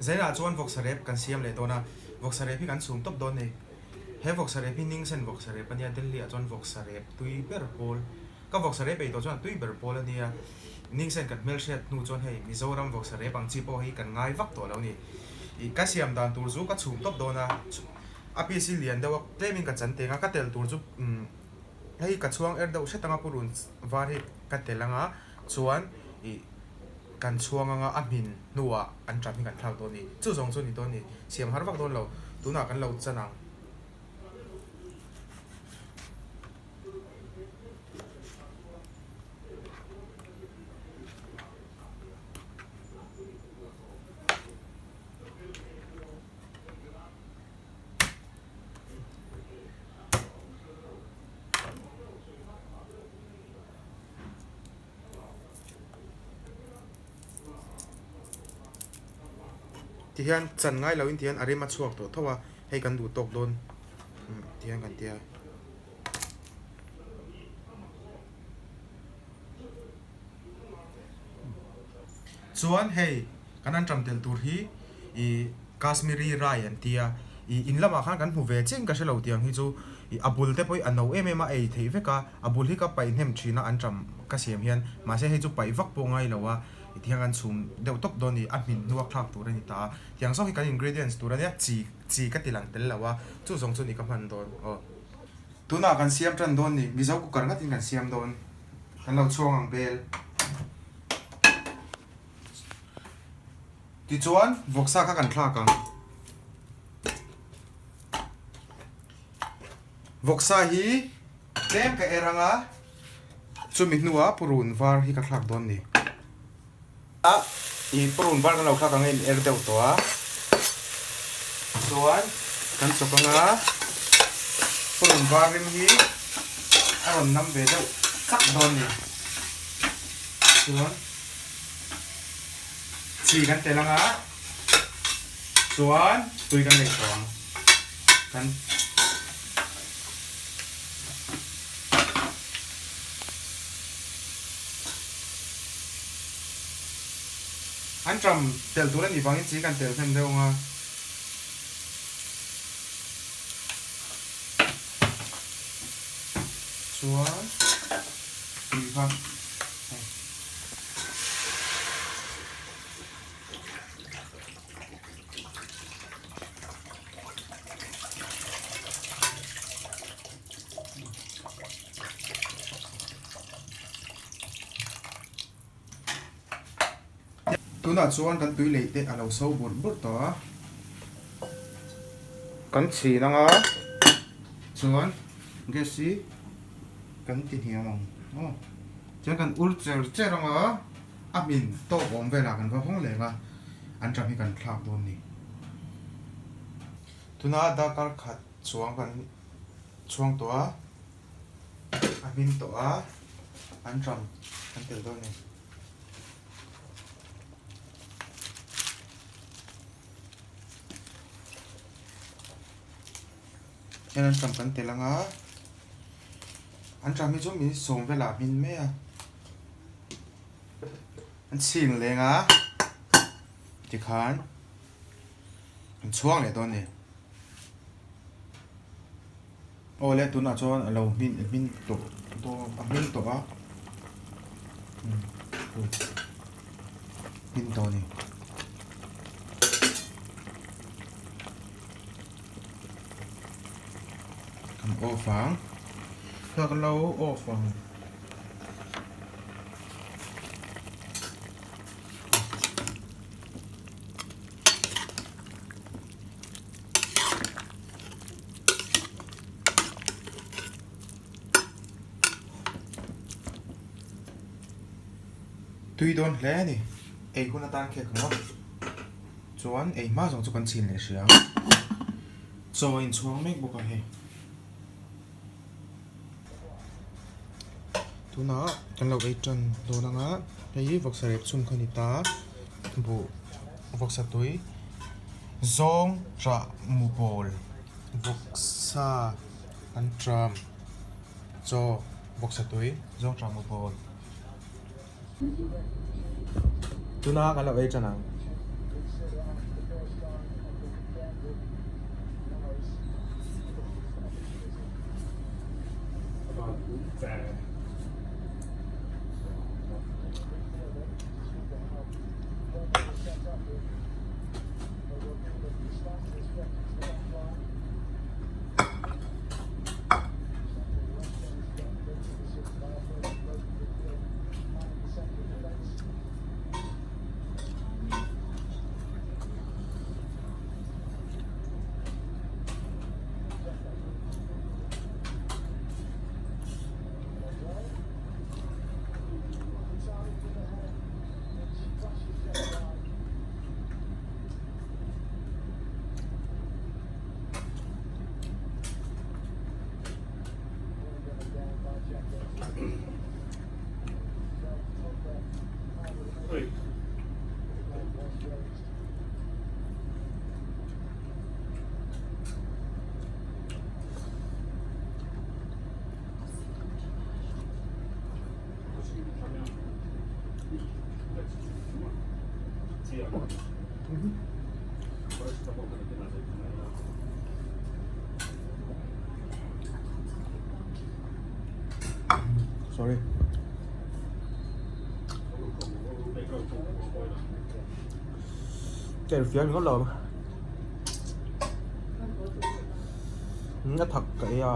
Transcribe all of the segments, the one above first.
Zainah chuan vawksa rep kan siam leh dawn a, vawksa rep hi kan chhum tawp dawn a ni. He vawksa rep hi Ningsen vawksa rep a nia, Delhi ah chuan vawksa rep tui ber pawl, ka vawksa rep ei tawh chuan tui ber pawl a nia. Ningsen kan hmelhriat hnu chuan hei Mizoram vawksa rep ang chi pawh hi kan ngai vak tawh lo a ni. Ih ka siam dan tur chu ka chhum tawp dawn a, a piece hi lian deuh a, tlemin ka chan teng a, ka tel tur chu umm hei ka chhuang er deuh hret ang a purun var hi ka tel ang a, chuan ih kan chhuang anga a hmin hnuah an ṭam hi kan thlak dawn a ni. Chu zawng chu a ni dawn a ni. Siam har vak dawn lo. Tunah kan lo chan ang. Tihian chan ngai loin tihian a rem a chhuak tawh tho a, hei kan duh tawk dawn tihian kan ti a. Chuan hei kan an ṭam tel tur hi ih Kashmiri rai an ti a, ih in lamah khan kan hmu ve chiah in ka hre lo tiang hi chu ih a bul te pawh hi a no em em a ei theih vek a, a bul hi ka paih hnem thin a an ṭam ka siam hian mahse hei chu paih vak pawh ngai lo a ih tiang an chhum deuh tawp dawn a ni a hmin hnuak thlak tur a ni ta a, tiang zawk hi kan ingredients tur a nia chi chi ka ti lang tel lo a chu zawng chu ni ka hman dawn aw. Tunah kan siam tan dawn ni, Mizo cooker ngatin kan siam dawn, kan lo chhuang ang bel. Tichuan vawksa kha kan thlak ang. Vawksa hi tlem ka er ang a, chumi hnuah purun var hi ka thlak dawn ni. A ih purun var kan lo thlak ang a in er deuh tawh a chuan kan chawk ang a purun var rim hi a rawn nam ve deuh chak dawn a ni chuan chi kan tel ang a chuan tui kan lei tawh ang kan. An ṭam telh tur a nih vangin chi kan tel hnem deuh ang a. Chuan tui kha hei. Tunah chuan kan tui lei te a lo so burh burh tawh a, kan chhin ang a, chuan gas hi kan ti hniam ang aw, chuan kan ur cher cher ang a, a hmin tawk awm velah kan va hawng leh ang a, an ṭam hi kan thlak dawn a ni. Tuna darkar khat chuang kan chhuang tawh a. A hmin tawh a, an ṭam an tel dawn a ni. Hian an ṭam kan tel ang a, an ṭam hi chu min sawm velah a hmin mai a, an chhing leng a tikhan an chhuang leh dawn a ni. Aw le tunah chuan a lo hmin hmin tawh dawn a hmin tawh a hmin tawh a ni. Kan off ang kan lo off ang. Tui dawn hle a ni, ei hun atan khek ang a, chuan ei hma zawng chu kan chhin leh hria ang, chaw a inchhuang mek bawk a hei. Tunah kan lo ei tan dawn ang a, hei hi vawksa rep chhung kha a ni ta, buh vawksa tui zawng ṭah mu pawl vawksa an ṭam chaw vawksa tui zawng ṭah mu pawl. Tuna kan lo ei tan ang. Sorry. Ka fiam ringawt lo a thak ka ei a.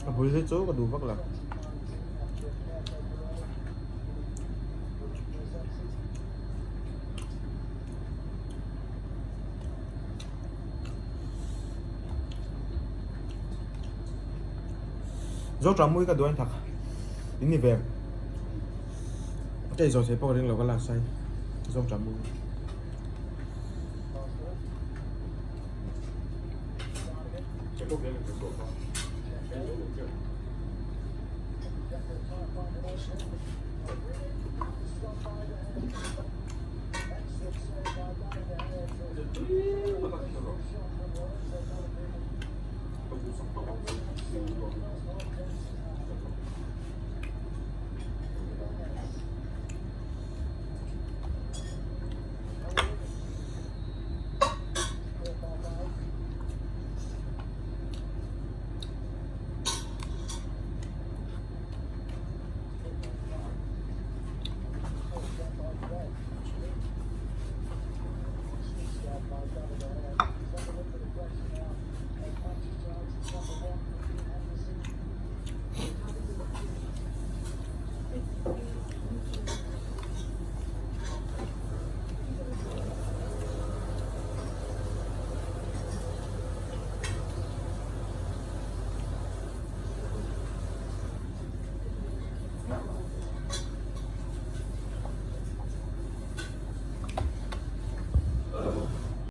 A bul hi chu ka duh vak lo. Zoṭamui ka duain thak in ni ve. Ka inzawh theih pawh ka ring lo ka lak sai. Zoṭamui.